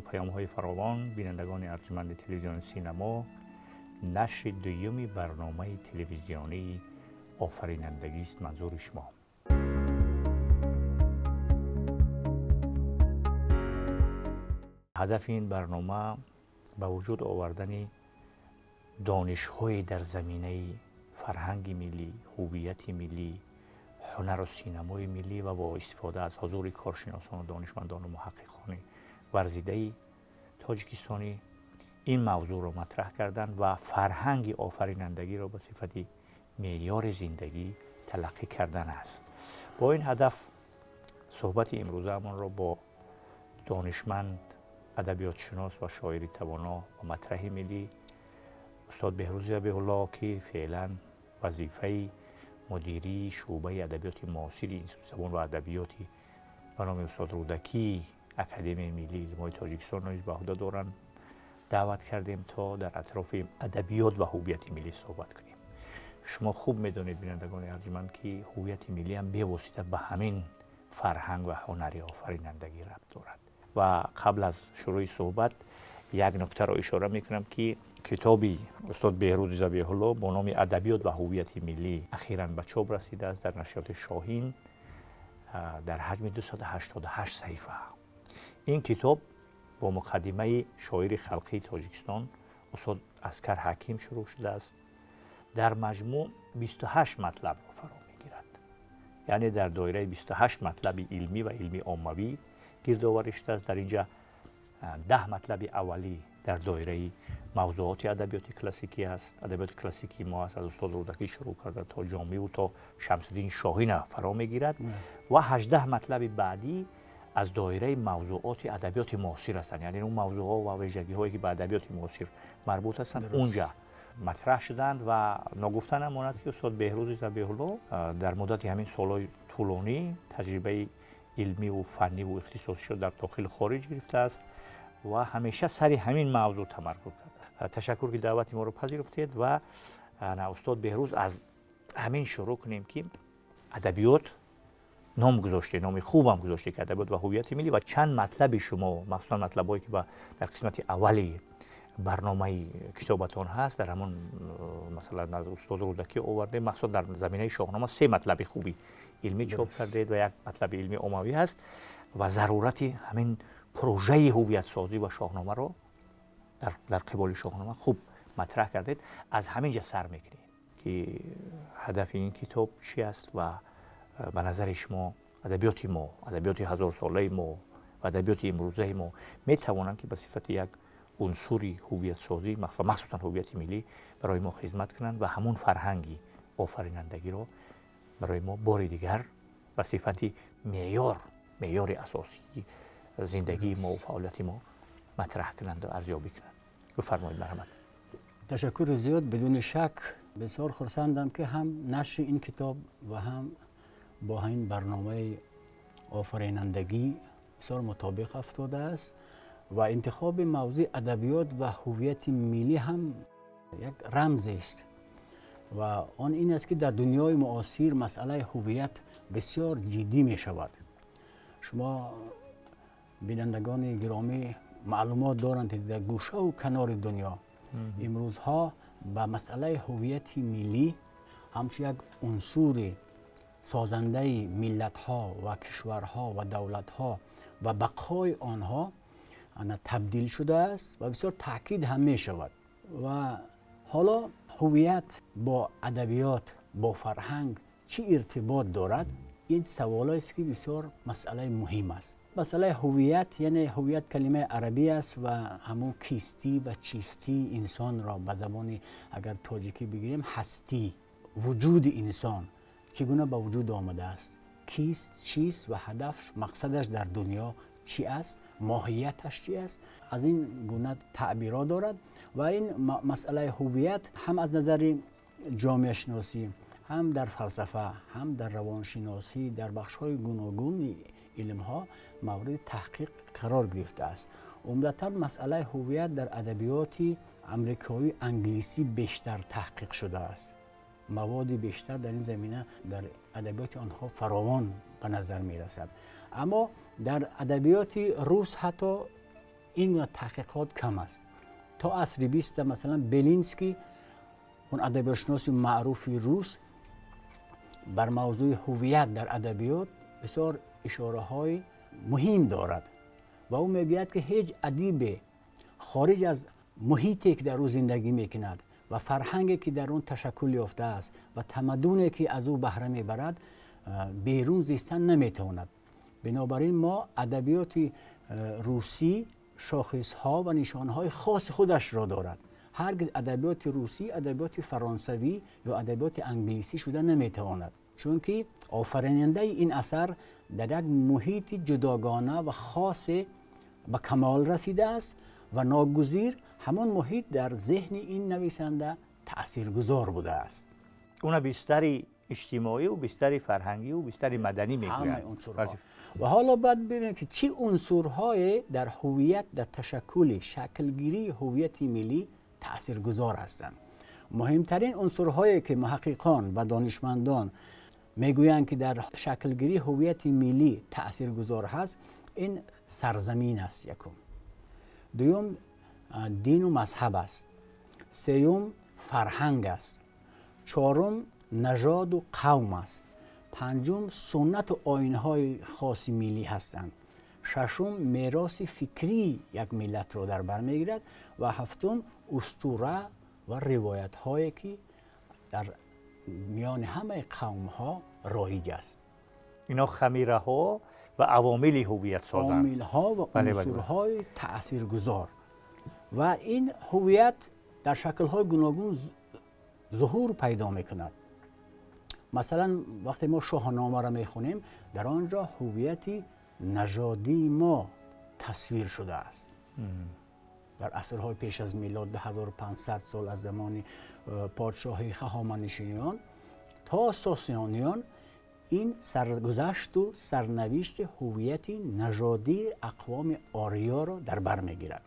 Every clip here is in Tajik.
Паёмҳои фаровон, бинандагони арҷманди телевизиони Синамо, нашри дуюми барномаи телевизионии «Офаринандагист» манзури шумо. Ҳадафи ин барнома ба вуҷуд овардани донишҳое дар заминаи фарҳанги миллӣ, ҳуввияти миллӣ, ҳунару синамои миллӣ ва бо истифода аз ҳузури коршиносону донишмандону муҳаққиқони варзидаи тоҷикистонӣ ин мавзӯъро матраҳ кардан ва фарҳанги офаринандагиро ба сифати меъёри зиндагӣ талаққӣ кардан аст. Бо ин ҳадаф суҳбати имрӯзаамонро бо донишманд, адабиётшинос ва шоири тавоно ва матраҳи миллӣ устод Беҳрӯз Забеҳулло, ки феълан вазифаи мудирии шӯъбаи адабиёти муосири Институти забон ва адабиёти ба номи устод Рӯдакӣ Академияи миллии илмҳои Тоҷикистонро низ ба ӯҳда доранд, даъват кардем то дар атрофи адабиёт ва ҳуввияти миллӣ суҳбат кунем. Шумо хуб медонед, бинандагони арҷманд, ки ҳуввияти миллӣ ҳам бевосита ба ҳамин фарҳанг ва ҳунари офаринандагӣ рабт дорад. Ва қабл аз шурӯи суҳбат як нуктаро ишора мекунам, ки китоби устод Беҳрӯз Забеҳулло бо номи «Адабиёт ва ҳуввияти миллӣ» ахиран ба чоп расидааст дар нашриёти «Шоҳин» дар ҳаҷми 288 саҳифа. Ин китоб бо муқаддимаи шоири халқии Тоҷикистон устод Аскар Ҳаким шурӯъ шудааст. Дар маҷмӯъ 28 матлабро фаро мегирад, яъне дар доираи 28 матлаби илмӣ ва илми оммавӣ гирдоварӣ шудааст. Дар инҷа 10 матлаби аввалӣ дар доираи мавзӯоти адабиёти классикӣ аст. Адабиёти классикии мо аст, аз устод Рӯдакӣ шурӯъ карда то Ҷомиву то Шамсиддин Шоҳина фаро мегирад ва 18 матлаби баъдӣ аз доираи мавзӯоти адабиёти муосир ҳастанд, яъне он мавзӯъҳо ва вижагиҳое ки ба адабиёти муосир марбут ҳастанд, унҷа матраҳ шуданд. Ва ногуфта намонад, ки устод Беҳрӯзи Забеҳулло дар муддати ҳамин солҳои тӯлонӣ таҷрибаи илмиву фанниву ихтисосишро дар дохили хориҷ гирифтааст ва ҳамеша сари ҳамин мавзӯъ тамаркуз кард. Ташаккур, ки даъвати моро пазируфтед. Ва устод Беҳрӯз, аз ҳамин шурӯъ кунем, ки адабиёт ном гузоште, номи хубам гузоште, ки «Адабиёт ва ҳуввияти миллӣ», ва чанд матлаби шумо, махсусан матлабҳое ки дар қисмати аввали барномаи китобатон ҳаст, дар ҳамон масалан аз устод Рӯдакӣ овардем, махсусан дар заминаи Шоҳнома се матлаби хуби илмӣ чоп кардед ва як матлаби илми оммавӣ ҳаст ва зарурати ҳамин прожаи ҳуввиятсозӣ ва Шоҳномаро дар қиболи Шоҳнома хуб матраҳ кардед. Аз ҳамин ҷа сар мекунем, ки ҳадафи ин китоб чи аст ва ба назари шумо адабиёти мо, адабиёти ҳазорсолаи мо ва адабиёти имрӯзаи мо метавонанд, ки ба сифати як унсури ҳуввиятсозӣ ва махсусан ҳуввияти миллӣ барои мо хизмат кунанд ва ҳамун фарҳанги офаринандагиро барои мо бори дигар ба сифати меъёри асосии зиндагии мо ва фаъолияти мо матраҳ кунанд ва арзёбӣ кунанд? Бифармоед, марҳамат. Ташаккури зиёд. Бидуни шак, бисёр хурсандам, ки ҳам нашри ин китоб ва ҳам бо ҳамин барномаи «Офаринандагӣ» бисёр мутобиқ афтодааст ва интихоби мавзӯи адабиёт ва ҳуввияти миллӣ ҳам як рамзест ва он ин аст, ки дар дунёи муосир масъалаи ҳуввият бисёр ҷиддӣ мешавад. Шумо, бинандагони гиромӣ, маълумот доранд, ки дар гӯшаву канори дунё имрӯзҳо ба масъалаи ҳуввияти миллӣ ҳамчун як унсури созандаи миллатҳо ва кишварҳо ва давлатҳо ва бақои онҳо табдил шудааст ва бисёр таъкид ҳам мешавад. Ва ҳоло ҳуввият бо адабиёт, бо фарҳанг чӣ иртибот дорад? Ин саволест, ки бисёр масъалаи муҳим аст. Масъалаи ҳуввият, яъне ҳуввият калимаи арабӣ аст ва ҳамун кистӣ ва чистии инсонро, ба забони агар тоҷикӣ бигирем, ҳастӣ, вуҷуди инсон чӣ гуна ба вуҷуд омадааст, кист, чист ва ҳадаф, мақсадаш дар дунё чӣ аст, моҳияташ чӣ аст, аз ин гуна таъбирот дорад. Ва ин масъалаи ҳуввият ҳам аз назари ҷомеашиносӣ, ҳам дар фалсафа, ҳам дар равоншиносӣ, дар бахшҳои гуногуни илмҳо мавриди таҳқиқ қарор гирифтааст. Умдатан масъалаи ҳуввият дар адабиёти амрикоӣ, англисӣ бештар таҳқиқ шудааст. Маводи бештар дар ин замина дар адабиёти онҳо фаровон ба назар мерасад, аммо дар адабиёти рус ҳатто ин гуна таҳқиқот кам аст. То асри 20 масалан Белинский, он адабиётшиноси маъруфи рус, бар мавзӯи ҳувият дар адабиёт бисёр ишораҳои муҳим дорад ва ӯ мегӯяд, ки ҳеҷ адибе хориҷ аз муҳите, ки дар ӯ зиндагӣ мекунад ва фарҳанге, ки дар он ташаккул ёфтааст ва тамаддуне, ки аз ӯ баҳра мебарад, берун зистан наметавонад. Бинобар ин мо адабиёти русӣ шохисҳо ва нишонҳои хоси худашро дорад. Ҳаргиз адабиёти русӣ адабиёти фаронсавӣ ё адабиёти англисӣ шуда наметавонад, чунки офаринандаи ин асар дар як муҳити ҷудогона ва хосе ба камол расидааст ва ногузир ҳамон муҳит дар зеҳни ин нависанда таъсиргузор будааст. Уна бистари иҷтимоӣ ва бистари фарҳангӣ ва бистари маданӣ мегӯянд. Ва ҳоло бояд бибинем, ки чӣ унсурҳое дар ҳувият, дар ташаккули шаклгирии ҳувияти миллӣ таъсиргузор ҳастанд. Муҳимтарин унсурҳое, ки муҳаққиқон ва донишмандон мегӯянд, ки дар шаклгирии ҳувияти миллӣ таъсиргузор ҳаст, ин сарзамин аст якум, дуюм дину мазҳаб аст, сеюм фарҳанг аст, чорум нажоду қавм аст, панҷум суннату оинҳои хоси миллӣ ҳастанд, шашум мероси фикрии як миллатро дар бар мегирад ва ҳафтум устура ва ривоятҳое, ки дар миёни ҳамаи қавмҳо роиҷ аст. Ино хамираҳо ва авомили ҳувиятсозанд, омилҳо ва унсурҳои таъсиргузор. Ва ин ҳувият дар шаклҳои гуногун зуҳур пайдо мекунад. Масалан, вақте мо Шоҳномаро мехонем, дар он ҷо ҳувияти нажодии мо тасвир шудааст. Дар асрҳои пеш аз милод, 2500 сол аз замони подшоҳии Ҳахоманишиён то Сосониён, ин саргузашту сарнавишти ҳувияти нажодии ақвоми ориёро дар бар мегирад.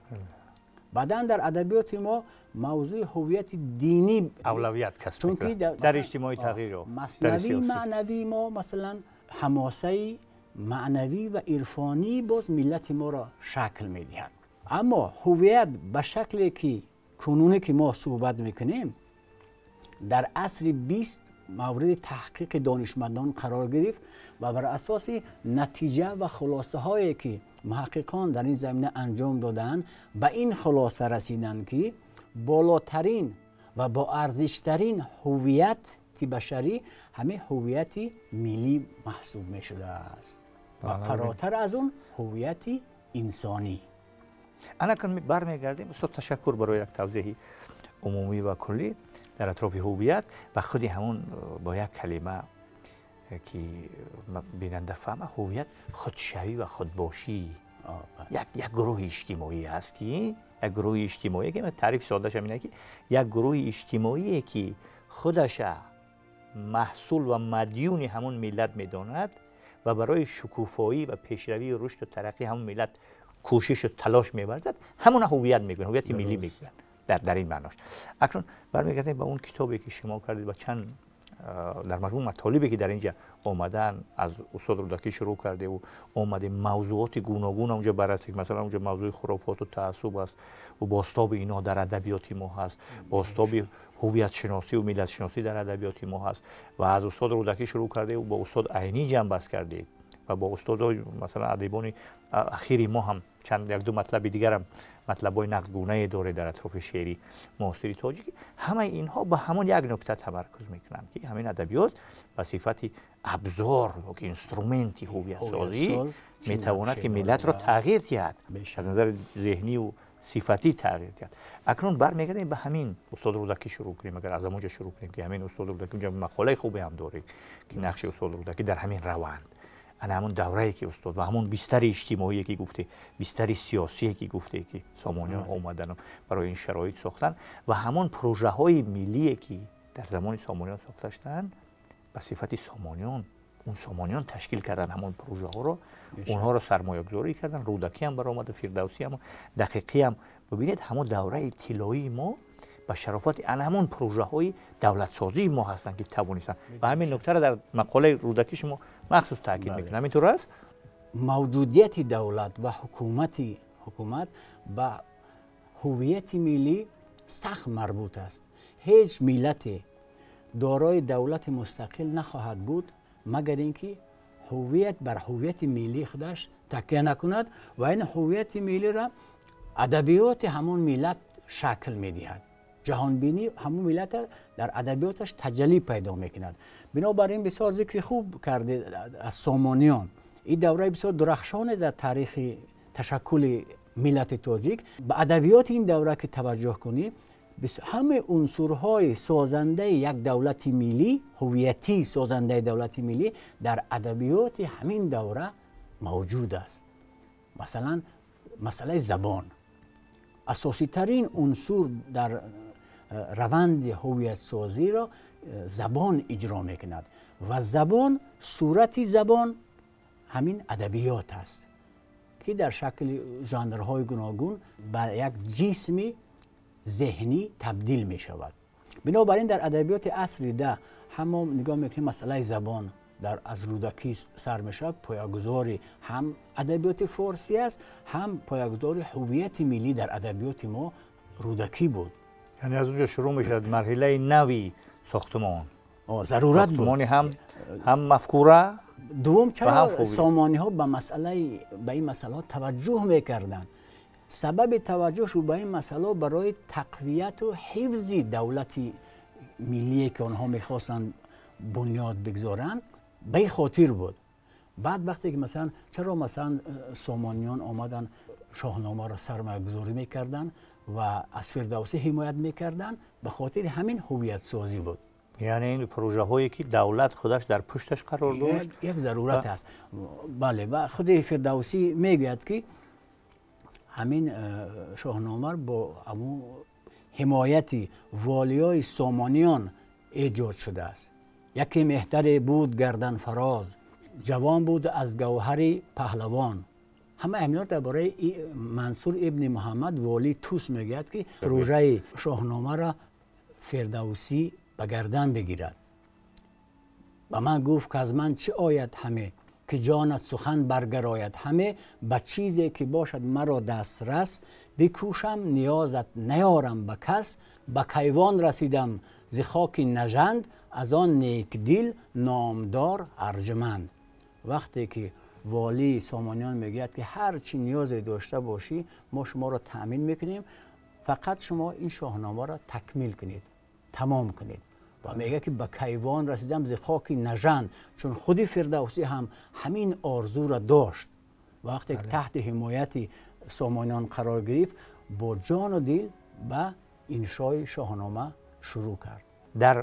Баъдан дар адабиёти мо мавзӯи ҳувияти динӣ авлавият касб мекунад, дар иҷтимоӣ тағйир ёфт. Маснавии маънавии мо, масалан, ҳамосаи маънавӣ ва ирфонӣ боз миллати моро шакл медиҳад. Аммо ҳувият ба шакле, ки кунуне ки мо суҳбат мекунем, дар асри 20 мавриди таҳқиқи донишмандон қарор гирифт ва бар асоси натиҷа ва хулосаҳое, ки муҳаққиқон дар ин замина анҷом додаанд, ба ин хулоса расиданд, ки болотарин ва боарзиштарин ҳувияти башарӣ ҳамин ҳувияти миллӣ маҳсуб мешудааст ва фаротар аз он ҳувияти инсонӣ. Анакун бармегардем. Устод, ташаккур барои як тавзеҳи умумӣ ва куллӣ дар атрофи ҳувият ва худи ҳамон бо як калима, ки бинанда фаҳма, ҳувият худшавӣ ва худбошӣ як гурӯҳи иҷтимоӣ аст, ки як гурӯҳи иҷтимоӣ, ки таърифи содааш ҳам ине, ки як гурӯҳи иҷтимоие, ки худаша маҳсул ва мадюни ҳамон миллат медонад ва барои шукуфоӣ ва пешравии рушду тараққии ҳамон миллат кӯшишу талош меварзад, ҳамона ҳувият мегӯянд, ҳувияти миллӣ мегӯянд дар ин маънош. Акнун бармегардем ба он китобе, ки шумо кардед ва чанд дар маҷмӯъ матолибе, ки дар инҷа омадаанд, аз устод Рӯдакӣ шурӯъ кардеву омадем, мавзӯоти гуногун онҷа баррасӣ. Масалан, онҷа мавзӯи хурофоту таассуб аст ва бозтоби инҳо дар адабиёти мо ҳаст, бозтоби ҳувиятшиносӣ ва миллатшиносӣ дар адабиёти мо ҳаст. Ва аз устод Рӯдакӣ шурӯъ кардеву бо устод Айнӣ ҷамъбаст кардед ва бо устодои, масалан, адибони ахири мо ҳам чанд як ду матлаби дигарам, матлабҳои нақдгунае доред дар атрофи шеъри муосири тоҷикӣ. Ҳамаи инҳо ба ҳамон як нукта тамаркуз мекунанд, ки ҳамин адабиёт ба сифати абзор ёки инструменти ҳувиятсозӣ метавонад, ки миллатро тағйир диҳад, аз назари зеҳниву сифатӣ тағйир диҳад. Акнун бармегардем ба ҳамин устод Рӯдакӣ шурӯъ кунем, агар аз ҳамонҷо шурӯъ кунем, ки ҳамин устод Рӯдакӣ, унҷа мақолаи хубе ҳам доред, ки нақши устод Рӯдакӣ дар ҳамин раванд, ана ҳамон даврае, ки устод ва ҳамон бистари иҷтимоие, ки гуфте, бистари сиёсие, ки гуфте, ки Сомониён омадану барои ин шароит сохтанд ва ҳамон прожаҳои миллие, ки дар замони Сомониён сохта шуданд, ба сифати Сомониён, он Сомониён ташкил кардан ҳамон прожаҳоро, онҳоро сармоягузорӣ кардан. Рӯдакӣ ҳам баромада, Фирдавсӣ ҳам, Дақиқӣ ҳам. Бибинед, ҳамон давраи тиллоии мо ба шарофати ана ҳамон прожаҳои давлатсозии мо ҳастанд, ки тавонистанд. Ва ҳамин нуктаро дар мақолаи Рӯдакӣ шумо махсус таъкид мекунед. Ҳамин тур аст? Мавҷудияти давлат ва ҳукумати ҳукумат ба ҳувияти миллӣ сахт марбут аст. Ҳеҷ миллате дорои давлати мустақил нахоҳад буд, магар ин ки ҳувият бар ҳувияти миллии худаш такя накунад ва ин ҳувияти миллиро адабиёти ҳамон миллат шакл медиҳад. Ҷаҳонбинӣ ҳамон миллат дар адабиёташ таҷаллӣ пайдо мекунад. Бинобар ин бисёр зикри хуб карде аз Сомониён. Ин давраи бисёр дурахшоне дар таърихи ташаккули миллати тоҷик. Ба адабиёти ин давра ки таваҷҷӯҳ кунӣ, ҳамаи унсурҳои созандаи як давлати миллӣ, ҳувиятии созандаи давлати миллӣ дар адабиёти ҳамин давра мавҷуд аст. Масалан, масъалаи забон асоситарин унсур дар раванди ҳувиятсозиро забон иҷро мекунад ва забон, сурати забон ҳамин адабиёт аст ки дар шакли жанрҳои гуногун ба як ҷисми зеҳнӣ табдил мешавад. Бинобар ин дар адабиёти асри 10 ҳамо нигоҳ мекунем, масъалаи забон дар аз Рӯдакӣ сар мешавад, поягузори ҳам адабиёти форсӣ аст, ҳам поягузори ҳувияти миллӣ дар адабиёти мо Рӯдакӣ буд. Яъне аз онҷо шурӯъ мешавад марҳилаи нави сохтмон. Зарурат буд. Сохтмони ҳам мафкура. Дуввум, чаро сомониҳо ба ин масъалаҳо таваҷҷӯҳ мекарданд? Сабаби таваҷҷӯҳ ба ин масъалаҳо барои тақвияту ҳифзи давлати миллие ки онҳо мехостанд бунёд бигзоранд, ба ин хотир буд. Баъд вақте ки масалан чаро масалан сомониён омаданд шоҳномаро сармоягузорӣ мекарданд ва аз Фирдавсӣ ҳимоят мекарданд, ба хотири ҳамин ҳувиятсозӣ буд. Яъне ин прожаҳое ки давлат худаш дар пушташ қарор дошт, як зарурат аст. Бале, ва худи Фирдавсӣ мегӯяд ки ҳамин шоҳнома бо ҳамун ҳимояти волиёи сомониён эҷод шудааст. Яке меҳтаре буд гарданфароз, ҷавон буд аз гавҳари паҳлавон. Ҳама ҳаминҳо дар бораи Мансур ибни Муҳаммад волии Тус мегӯяд ки прожаи шоҳномаро Фирдавсӣ ба гардан бигирад. Ба ман гуфт ки аз ман чӣ ояд ҳаме, ки ҷон аз сухан баргарояд ҳаме, ба чизе ки бошад маро дастрас, бикӯшам ниёзат наёрам ба кас, ба кайвон расидам зи хоки нажанд, аз он некдил номдор арҷуманд. Вақте ки волии сомониён мегӯяд ки ҳар чӣ ниёзе дошта бошӣ мо шуморо таъмин мекунем, фақат шумо ин шоҳномаро такмил кунед, тамом кунед. Ва мегӯяд ки ба кайвон расидам зи хоки нажанд, чун худи Фирдавсӣ ҳам ҳамин орзуро дошт. Вақте ки таҳти ҳимояти сомониён қарор гирифт, бо ҷону дил ба иншои шоҳнома шурӯъ кард. Дар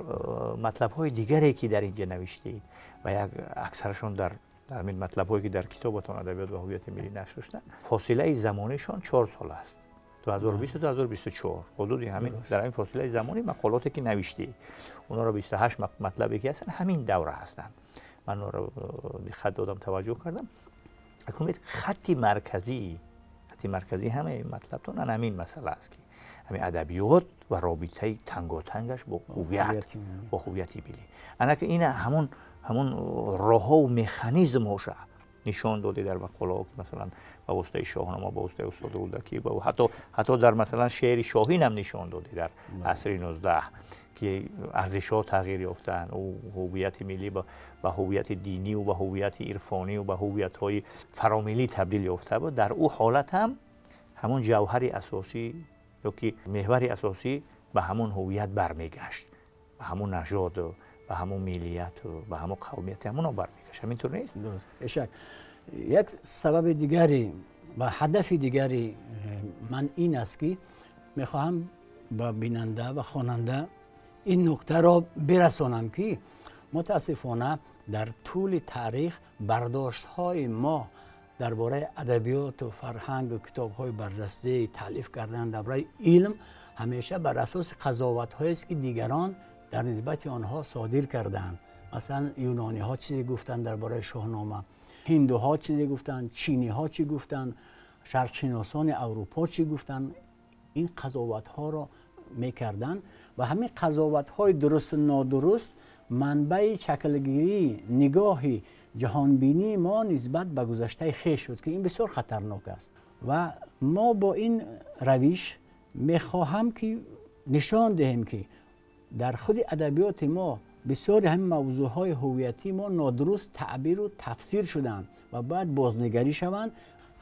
матлабҳои дигаре ки дар инҷа навиштед ва як аксарашон дар ҳамин матлабҳое ки дар китобатон адабиёт ва ҳувияти миллӣ нашр шуданд, фосилаи замонишон 4 сол аст. 2020 2024 ҳудуди ҳамин дар ҳамин фосилаи замонӣ мақолоте ки навиштед, онҳоро 28 матлабе ки ҳастанд ҳамин давра ҳастанд. Ман онро диққат додам, таваҷҷӯҳ кардам. Акнун хатти марказӣ ҳамаи матлабтон ҳамин масъала аст ки ҳамин адабиёт ва робитаи танготангаш бо ҳувият, бо ҳувияти миллӣ. Ана ки ин ҳамон роҳҳо ва механизмҳоша нишон доде дар мақолаҳо ки масалан ба воситаи шоҳнома, ба воситаи устод Рӯдакӣ ва ҳатто дар масалан шеъри Шоҳин ҳам нишон доде дар асри 19 ки арзишҳо тағйир ёфтанд, ҳувияти миллӣ ба ҳувияти динӣ ва ба ҳувияти ирфонӣ ва ба ҳувиятҳои фаромиллӣ табдил ёфта буд. Дар ӯ ҳолат ҳам ҳамон ҷавҳари асосӣ ё ки меҳвари асосӣ ба ҳамон ҳувият бармегашт, ба ҳамон нажод, ба ҳамон миллият, ба ҳамон қавмият ҳамоно бармегашт. Ҳамин тур нест? Дуруст. Бешак. Як сабаби дигари ва ҳадафи дигари ман ин аст ки мехоҳам ба бинанда ва хонанда ин нуктаро бирасонам ки мутаассифона дар тӯли таърих бардоштҳои мо дар бораи адабиёту фарҳангу китобҳои барҷастаи таълиф кардан дар бораи илм ҳамеша бар асоси қазоватҳоест ки дигарон дар нисбати онҳо содир кардаанд. Масалан, юнониҳо чизе гуфтанд дар бораи шоҳнома, ҳиндуҳо чизе гуфтанд, чиниҳо чӣ гуфтанд, шарқшиносони Аврупо чӣ гуфтанд. Ин қазоватҳоро мекарданд ва ҳамин қазоватҳои дурусту нодуруст манбаи шаклгирии нигоҳи ҷаҳонбинии мо нисбат ба гузаштаи хеш шуд ки ин бисёр хатарнок аст. Ва мо бо ин равиш мехоҳам ки нишон диҳем ки дар худи адабиёти мо бисёри ҳамин мавзӯъҳои ҳувиятии мо нодуруст таъбиру тафсир шуданд ва бояд бознигарӣ шаванд,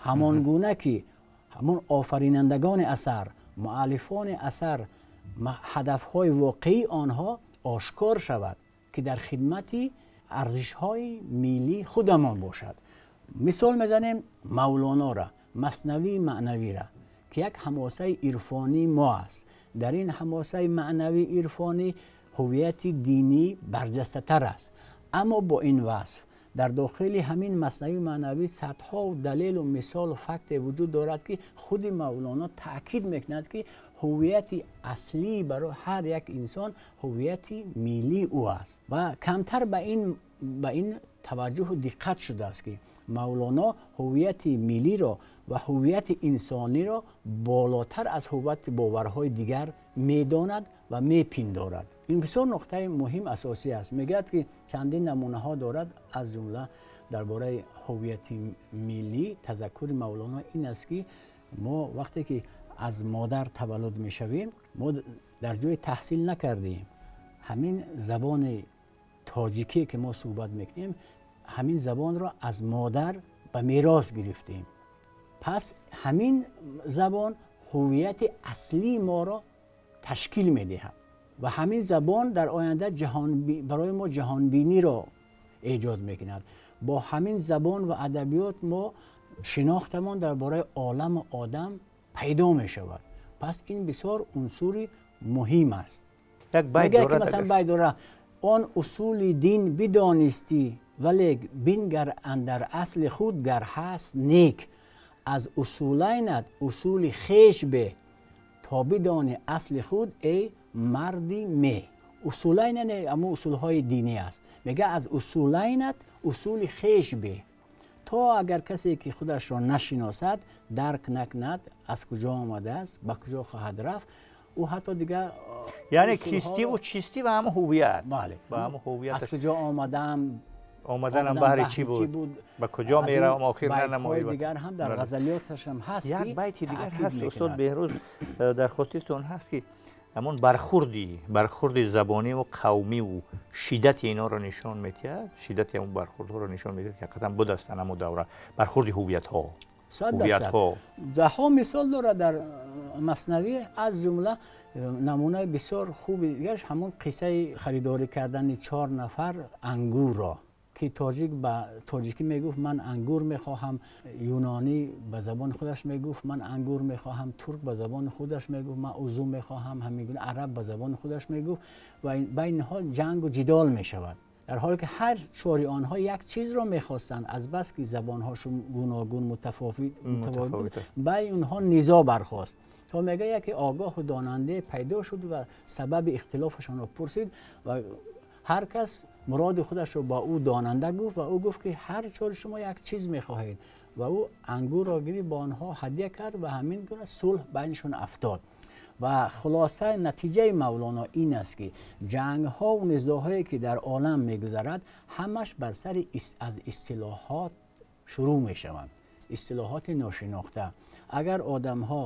ҳамон гуна ки ҳамон офаринандагони асар, муаллифони асар, ҳадафҳои воқеии онҳо ошкор шавад ки дар хидмати арзишҳои миллии худамон бошад. Мисол мезанем Мавлонора, Маснавии маънавиро, ки як ҳамосаи ирфонии мо аст. Дар ин ҳамосаи маънавии ирфонӣ ҳувияти динӣ барҷастатар аст, аммо бо ин васф дар дохили ҳамин Маснавии маънавӣ садҳо далелу мисолу факте вуҷуд дорад ки худи Мавлоно таъкид мекунад ки ҳувияти аслӣ барои ҳар як инсон ҳувияти миллии ӯ аст. Ва камтар ба ин таваҷҷӯҳу диққат шудааст ки Мавлоно ҳувияти миллиро ва ҳувияти инсониро болотар аз ҳувияти боварҳои дигар медонад ва мепиндорад. Ин бисёр нуқтаи муҳим асосӣ аст. Мегӯяд ки чандин намунаҳо дорад, аз ҷумла дар бораи ҳувияти миллӣ тазаккури Мавлоно ин аст ки мо вақте ки аз модар таваллуд мешавем, мо дар ҷои таҳсил накардем. Ҳамин забони тоҷикие ки мо суҳбат мекунем, ҳамин забонро аз модар ба мерос гирифтем. Пас ҳамин забон ҳувияти аслии моро ташкил медиҳад ва ҳамин забон дар оянда барои мо ҷаҳонбиниро эҷод мекунад. Бо ҳамин забон ва адабиёт мо шинохтамон дар бораи оламу одам пайдо мешавад. Пас ин бисёр унсури муҳим аст. Мегӯяд ки масалан байт дорад: он усули дин бидонистӣ, вале бингар андар асли худ гар ҳаст нек, аз усулайнат усули хеш бе, то бидонӣ асли худ эй марди ме. Усулайн яъне ҳамон усулҳои динӣ аст. Мегӯяд аз усулайнат усули хеш бе, то агар касе ки худашро нашиносад, дарк накунад аз куҷо омадааст, ба куҷо хоҳад рафт, ӯ ҳатто дигар яъне кистиву чистӣ ва ҳамон ҳувият, бале, аз куҷо омадаам, омаданам баҳри чӣ буд, ба куҷо меравам, охир нанамоӣ. Дигар ҳам дар ғазалиёташ ҳам ҳаст. Як байти дигар ҳаст устод Беҳрӯз, дар хотиртон ҳаст ки ҳамон бархурди забонӣ ва қавмӣ ва шиддати инҳоро нишон медиҳад, шиддати ҳамон бархурдҳоро нишон медиҳад ки ҳақиқатан будастанд ҳамон давра бархурди ҳувиятҳо. 100%. Даҳҳо мисол дорад дар Маснавӣ, аз ҷумла намунаи бисёр хуби дигараш ҳамон қиссаи харидорӣ кардани 4 нафар ангурро ки тоҷик ба тоҷикӣ мегуфт ман ангур мехоҳам, юнонӣ ба забони худаш мегуфт ман ангур мехоҳам, турк ба забони худаш мегуфт ман узум мехоҳам, ҳамин гуна араб ба забони худаш мегуфт ва байни инҳо ҷангу ҷидол мешавад. Дар ҳоле ки ҳар чори онҳо як чизро мехостанд, аз бас ки забонҳошон гуногун мутафовит буд, байни онҳо низоъ бархост. То мегӯяд яке огоҳу донанде пайдо шуд ва сабаби ихтилофашонро пурсид ва ҳар кас муроди худашро ба ӯ донанда гуфт ва ӯ гуфт ки ҳар чори шумо як чиз мехоҳед ва ӯ ангурро гирифт ба онҳо ҳадя кард ва ҳамин гуна сулҳ байнишон афтод. Ва хулоса натиҷаи Мавлоно ин аст ки ҷангҳо ва низоъҳое ки дар олам мегузарад ҳамаш бар сари аз истилоҳот шурӯъ мешаванд, истилоҳоти ношинохта. Агар одамҳо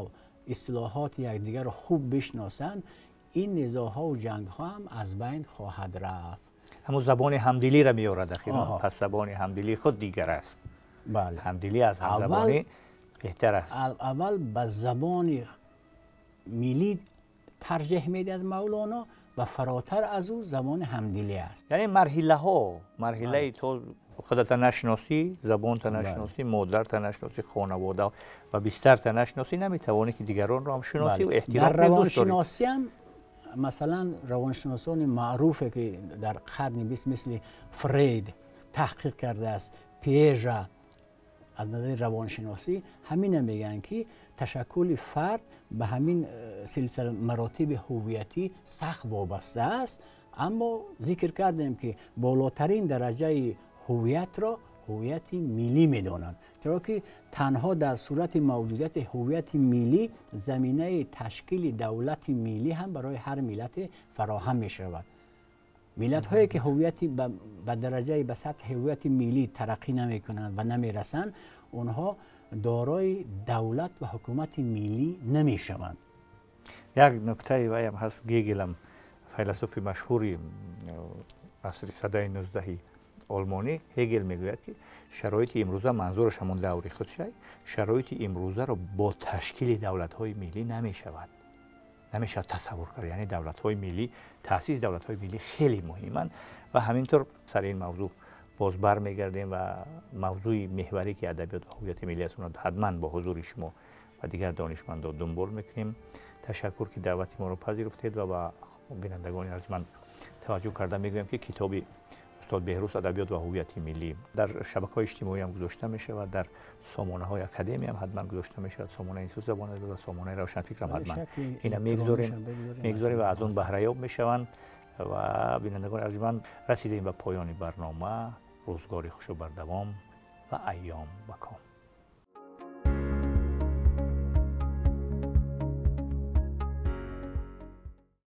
истилоҳоти якдигарро хуб бишносанд, ин низоъҳо ва ҷангҳо ҳам аз байн хоҳад рафт. Ҳамон забони ҳамдилиро меорад ахиран. Пас забони ҳамдилӣ худ дигар аст. Бале. Ҳамдилӣ аз ҳамзабонӣ беҳтар аст. Аввал ба забони миллӣ тарҷеҳ медиҳад Мавлоно ва фаротар аз ӯ забони ҳамдилӣ аст. Яъне марҳилаҳо, марҳилаи то худата нашиносӣ, забонта нашиносӣ, модарта нашиносӣ, хонавода ва бистарта нашиносӣ, наметавонӣ ки дигаронро ҳам шиносӣ ва эҳтиром. Дар равоншиносӣ ҳам масалан равоншиносони маъруфе ки дар қарни бист мисли Фрейд таҳқиқ кардааст, Пиежа, аз назари равоншиносӣ ҳамина мегӯянд ки ташаккули фард ба ҳамин силсила маротиби ҳувиятӣ сахт вобаста аст. Аммо зикр кардем ки болотарин дараҷаи ҳувиятро ҳувияти миллӣ медонанд, чаро ки танҳо дар сурати мавҷудияти ҳувияти миллӣ заминаи ташкили давлати миллӣ ҳам барои ҳар миллате фароҳам мешавад. Миллатҳое ки ҳувияти ба дараҷаи ба сатҳи ҳувияти миллӣ тараққӣ намекунанд ва намерасанд, онҳо дорои давлат ва ҳукумати миллӣ намешаванд. Як нуктаи ваям ҳаст. Гегелам, файласуфи машҳури асри садаи 19-и олмонӣ, Ҳегел мегӯяд, ки шароити имрӯза, манзураш ҳамон даври худшай, шароити имрӯзаро бо ташкили давлатҳои миллӣ намешавад тасаввур кард. Яъне давлатҳои миллӣ, таъсиси давлатҳои миллӣ хеле муҳиманд. Ва ҳамин тур сари ин мавзӯъ боз бармегардем ва мавзӯи меҳварӣ, ки адабиёт ва ҳуввияти миллӣ аст, онро ҳатман бо ҳузури шумо ва дигар донишмандо дунбол мекунем. Ташаккур, ки даъвати моро пазируфтед. Ва ба бинандагони арҷманд таваҷҷӯҳ карда мегӯям, ки китоби устод Беҳрӯз «Адабиёт ва ҳуввияти миллӣ» дар шабакаҳои иҷтимоӣ ҳам гузошта мешавад, дар сомонаҳои академия ҳам ҳатман гузошта мешавад, сомонаи Институти забон ва сомонаи Равшанфикрам ҳатман ина мегузорем ва аз он баҳраёб мешаванд. Ва бинандагони арҷманд, расидем ба поёни барнома. Рӯзгори хушу бардавом ва айём ба ком.